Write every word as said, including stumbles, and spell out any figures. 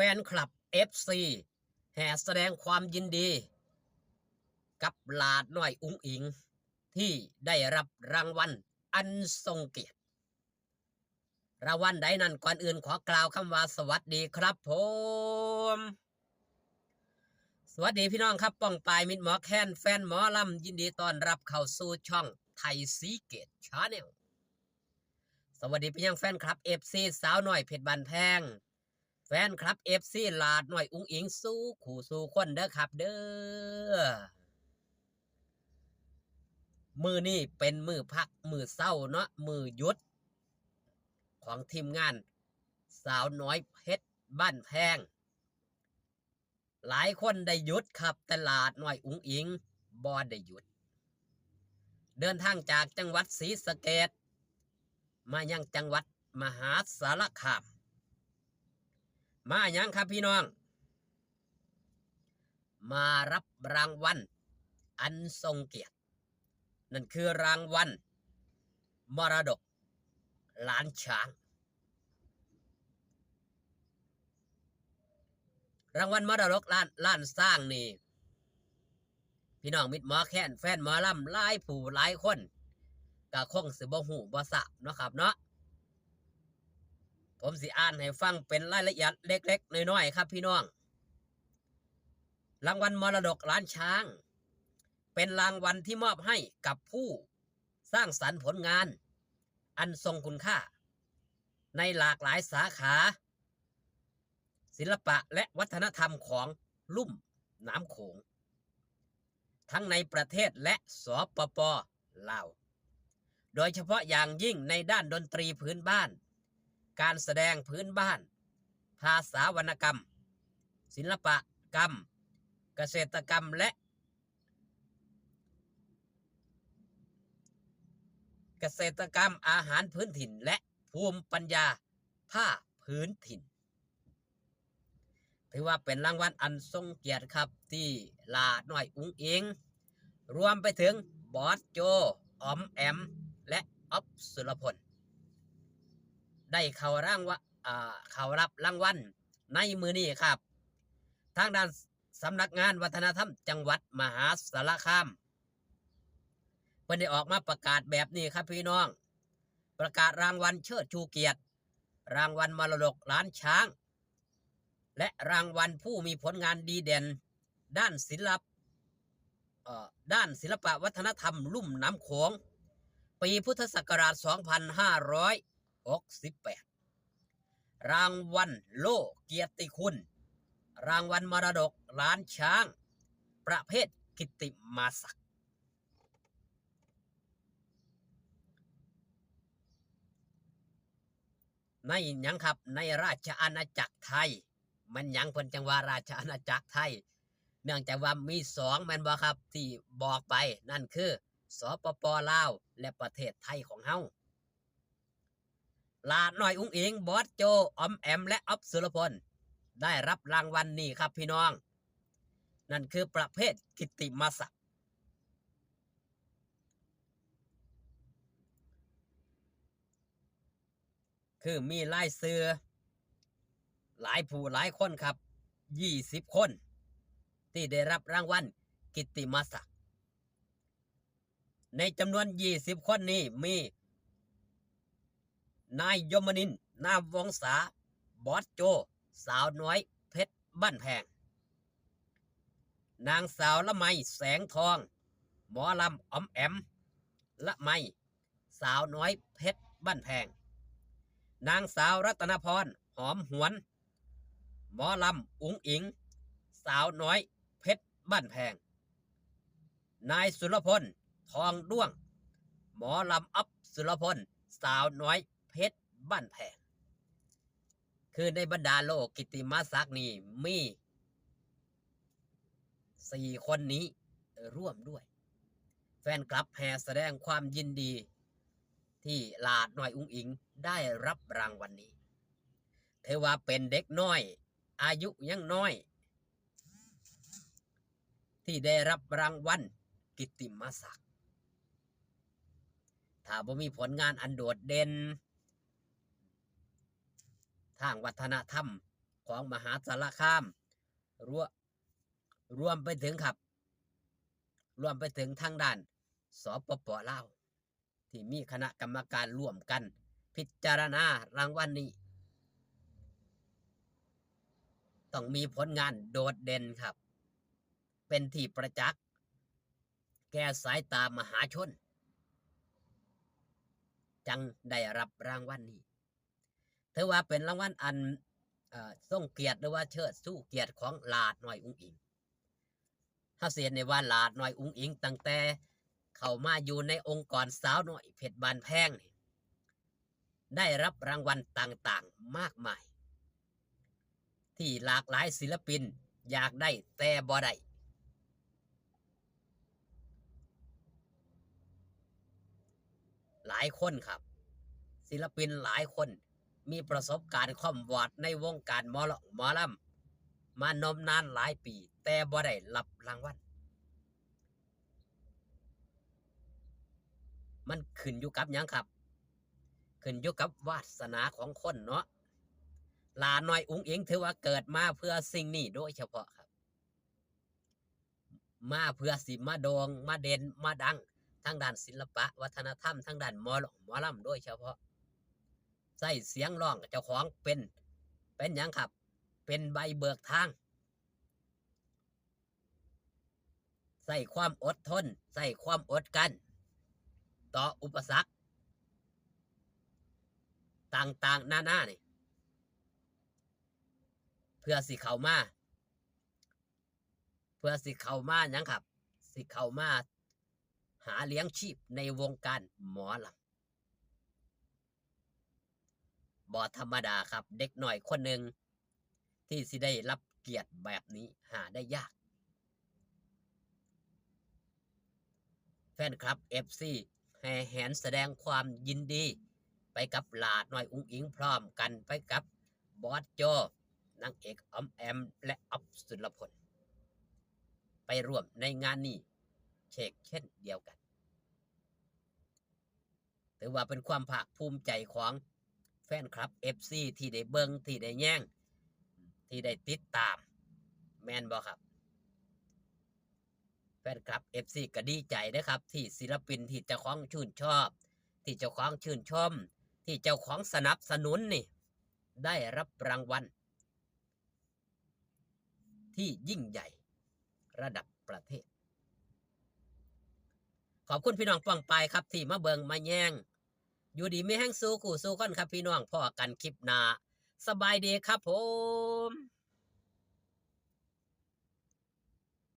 ฟนคลับ เอฟซี แห่แสดงความยินดี กับหลาดน้อยอุ๋งอิ๋ง ที่ได้รับรางวัลอันทรงเกียรติ รางวัลใดนั้น ก่อนอื่นขอกล่าวคำว่าสวัสดีครับผม สวัสดีพี่น้องครับ ป้องปายมิตรหมอแคน แฟนหมอลำ ยินดีต้อนรับเข้าสู่ช่องไทยศรีเกต Channel สวัสดีไปยังแฟนคลับ เอฟซี สาวน้อยเพชรบ้านแพง แฟนคลับ เอฟซี หลาดน้อยอุ๋งอิ๋ง สู่คู่สู่คนเด้อครับเด้อ มื้อนี้เป็นมื้อพักมื้อเซาเนาะ มื้อหยุด ของทีมงานสาวน้อยเพชรบ้านแพง หลายคนได้หยุดครับ แต่หลาดน้อยอุ๋งอิ๋งบ่ได้หยุด เดินทางจากจังหวัดศรีสะเกษ มายังจังหวัดมหาสารคาม มาหยังครับพี่น้อง มารับรางวัลอันทรงเกียรติ นั่นคือรางวัลมรดกล้านช้าง รางวัลมรดกล้าน ล้านช้างนี่ พี่น้องมิตรหมอแคน แฟนหมอลำ หลายผู้หลายคน ก็คงสิบ่ฮู้บ่ทราบเนาะครับเนาะ ผมสิอ่านให้ฟังเป็นรายละเอียดเล็กๆน้อยๆครับพี่น้อง รางวัลมรดกล้านช้าง เป็นรางวัลที่มอบให้กับผู้สร้างสรรค์ผลงานอันทรงคุณค่า ในหลากหลายสาขา ศิลปะและวัฒนธรรมของลุ่มน้ำโขง ทั้งในประเทศและ สปป ลาว โดยเฉพาะอย่างยิ่งในด้านดนตรีพื้นบ้าน การแสดงพื้นบ้าน ภาษาวรรณกรรม ศิลปกรรม เกษตรกรรม และ เกษตรกรรม อาหารพื้นถิ่น และภูมิปัญญาผ้าพื้นถิ่น ถือว่าเป็นรางวัลอันทรงเกียรติครับ ที่หลาดน้อยอุ๋งอิ๋ง รวมไปถึงบอสโจ อ๋อมแอม และอ๊อฟ สุรพล ได้เข้ารางวัล อ่า เข้ารับรางวัลในมื้อนี้ครับ ทางด้านสำนักงานวัฒนธรรมจังหวัดมหาสารคาม เพิ่นได้ออกมาประกาศแบบนี้ครับพี่น้อง ประกาศรางวัลเชิดชูเกียรติ รางวัลมรดกล้านช้าง และรางวัลผู้มีผลงานดีเด่นด้านศิลป เอ่อ ด้านศิลปะวัฒนธรรมลุ่มน้ำโขง ปีพุทธศักราช สองพันห้าร้อยหกสิบแปด รางวัลโล่เกียรติคุณ รางวัลมรดกล้านช้าง ประเภทกิตติมศักดิ์ ในหยังครับ ในราชอาณาจักรไทย มันหยังเพิ่นจังว่าราชอาณาจักรไทย เนื่องจากว่ามีสองแม่นบ่ครับ ที่บอกไป นั่นคือ สปป ลาว และประเทศไทยของเฮา หลาดน้อยอุ๋งอิ๋ง บอสโจ อ๋อมแอม และอ๊อฟ สุรพล ได้รับรางวัลนี้ครับพี่น้อง นั่นคือประเภทกิตติมศักดิ์ คือมีรายชื่อหลายผู้หลายคนครับ ยี่สิบคน ที่ได้รับรางวัลกิตติมศักดิ์ ในจำนวนยี่สิบคนนี้มี นายยมนินทร์ นามวงศา บอสโจ สาวน้อยเพชรบ้านแพง นางสาวละไม แสงทอง หมอลำอ๋อมแอม ละไม สาวน้อยเพชรบ้านแพง นางสาวรัตนพร หอมหวน หมอลำอุ๋งอิ๋ง สาวน้อยเพชรบ้านแพง นายสุรพล ทองด้วง หมอลำอ๊อฟ สุรพล สาวน้อยเพชรบ้านแพง คือในบรรดาโล่กิตติมศักดิ์นี่มีสี่คนนี้ร่วมด้วย แฟนคลับแห่แสดงความยินดี ที่หลาดน้อยอุ๋งอิ๋งได้รับรางวัลนี้ ถือว่าเป็นเด็กน้อย อายุยังน้อย ที่ได้รับรางวัลกิตติมศักดิ์ ถ้าบ่มีผลงานอันโดดเด่น ทางวัฒนธรรม ของมหาสารคาม รวม รวมไปถึงครับ รวมไปถึงทางด้าน สปป ลาว ที่มีคณะกรรมการร่วมกันพิจารณารางวัลนี้ ต้องมีผลงานโดดเด่นครับ เป็นที่ประจักษ์แก่สายตามหาชน จั่งได้รับรางวัลนี้ ถือว่าเป็นรางวัลอัน เอ่อ ทรงเกียรติ หรือว่าเชิดชูเกียรติของหลาน้อยอุ๋งอิ๋ง เฮาสิเห็นได้ว่าหลาน้อยอุ๋งอิ๋งตั้งแต่เข้ามาอยู่ในองค์กรสาวน้อยเพชรบ้านแพงนี่ ได้รับรางวัลต่างๆ มากมาย ที่หลากหลายศิลปินอยากได้แต่บ่ได้ หลายคนครับ ศิลปินหลายคนมีประสบการณ์คร่ำวอดในวงการหมอลำ หมอลำ มานมนานหลายปี แต่บ่ได้รับรางวัล มันขึ้นอยู่กับหยังครับ ขึ้นอยู่กับวาสนาของคนเนาะ หลาน้อยอุ๋งอิ๋งถือว่าเกิดมาเพื่อสิ่งนี้โดยเฉพาะครับ มาเพื่อสิมาโด่ง มาเด่น มาดัง ทางด้านศิลปะวัฒนธรรม ทางด้านหมอลำ หมอลำโดยเฉพาะ ใช้เสียงร้องเจ้าของเป็น เป็นหยังครับ เป็นใบเบิกทาง ใช้ความอดทน ใช้ความอดกลั้น ต่ออุปสรรค ต่างๆ นานานี่ เพื่อสิเข้ามา เพื่อสิเข้ามาหยังครับ สิเข้ามาหาเลี้ยงชีพในวงการหมอลำ บ่ธรรมดาครับ เด็กน้อยคนหนึ่งที่สิได้รับเกียรติแบบนี้หาได้ยาก แฟนคลับ เอฟซี แห่แหนแสดงความยินดี ไปกับหลาน้อยอุ๋งอิ๋ง พร้อมกันไปกับบอสโจ นางเอกออมแอม และอ๊อฟสุรพล ไปร่วมในงานนี้เช่นเดียวกัน ถือว่าเป็นความภาคภูมิใจของแฟนคลับ เอฟซี ที่ได้เบิ่ง ที่ได้แยง ที่ได้ติดตาม แม่นบ่ครับ แฟนคลับ เอฟซี ก็ดีใจนะครับ ที่ศิลปินที่เจ้าของชื่นชอบ ที่เจ้าของชื่นชม ที่เจ้าของสนับสนุนนี่ ได้รับรางวัล ที่ยิ่งใหญ่ระดับประเทศ ขอบคุณพี่น้องป้องปายครับ ที่มาเบิ่งมาแยง อยู่ดีมีแฮงสู่คู่สู่คนครับพี่น้อง พ้อกันคลิปหน้า สบายดีครับผม